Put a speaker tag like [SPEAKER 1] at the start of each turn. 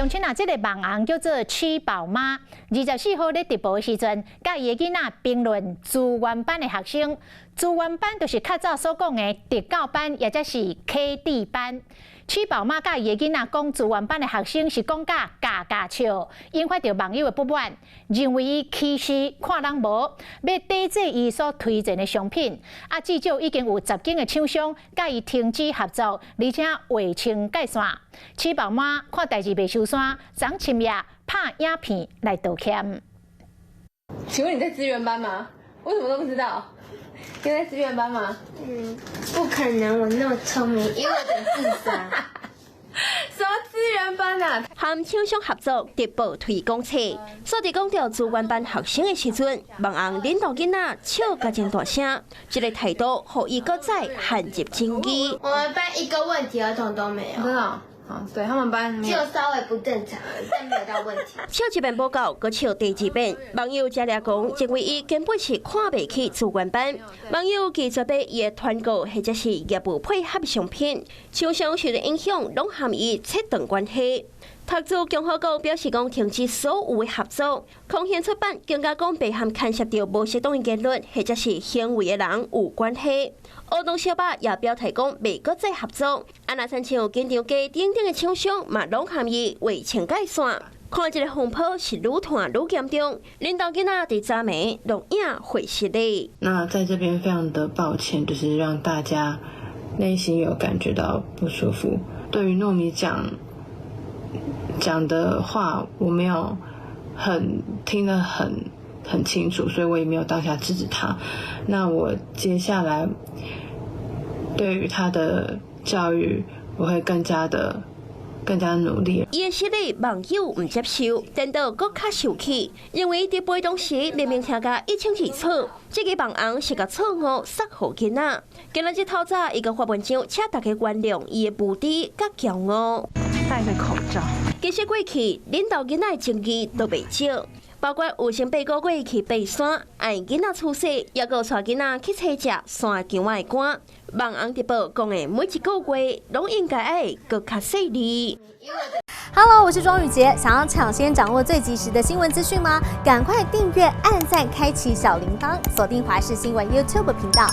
[SPEAKER 1] 鄉親啊，這个網紅叫做七寶媽，24號咧直播的時陣，佮伊的囡仔評論資源班的學生。資源班就是較早所講的特教班，抑者是 KD 班。七寶媽佮伊的囡仔講資源班的學生是講甲嘎嘎笑，引發著網友的不滿，認為伊歧視看人無，欲抵制伊所推薦的商品。啊，至少已經有10間的廠商佮伊停止合作，而且劃清界線。七寶媽看代誌袂收山，昨深夜拍影片來道歉。
[SPEAKER 2] 請問你在資源班嗎？為什麼都不知道？你在資源班嗎？
[SPEAKER 3] 嗯，不可能，我那麼聰明，因為我等自殺。
[SPEAKER 2] 什麼資源班啊？
[SPEAKER 4] 和廠商合作直播推廣冊，所以講著資源班學生的時陣，網紅恁兜囡仔笑甲真大聲，這个態度予伊閣再陷入爭議。
[SPEAKER 3] 我們班一個問題兒童都沒有。
[SPEAKER 2] 真的？啊，對他們班
[SPEAKER 3] 就稍微不正常，但沒有到問題。
[SPEAKER 4] 笑一遍無夠，閣笑第二遍。網友才來講，認為伊根本是看袂起資源班。網友拒絕買伊的團購或者是業務配合商品，廠商受著影響，攏和伊切斷關係。讀資共和國表示講停止所有的合作。空閒出版更加講袂和牽涉著無適當的言論或者是行為的人有關係。烏龍小巴也表態講袂閣再合作。啊，若親像金場街等等的廠商嘛，攏和伊劃清界線。看這个風波是愈拖愈嚴重，恁兜囡仔佇昨暝錄影回實咧。
[SPEAKER 5] 那在這邊非常的抱歉，就是讓大家內心有感覺到不舒服。對於糯米講講的話，我沒有很聽得很清楚，所以我也沒有當下制止他。那我接下來對於他的教育，我會更加努力。
[SPEAKER 4] 伊的失禮網友毋接受，顛倒閣較受氣，認為佇播當時明明聽甲一清二楚，這个網紅是共錯誤撒予囡仔。今仔日透早，伊閣發文章，請大家原諒伊的無知佮驕傲。
[SPEAKER 2] 戴個口罩。
[SPEAKER 4] 其實過去恁兜囡仔的爭議都袂少，包括有先8個月去爬山，愛囡仔出世，抑閣帶囡仔去採食山薑仔的乾。網紅直播講的每一個月，攏應該愛閣較細膩。
[SPEAKER 6] Hello，我是莊宇傑，想要搶先掌握最及時的新聞資訊嗎？趕快訂閱、按讚、開啟小鈴鐺，鎖定華視新聞 YouTube 頻道。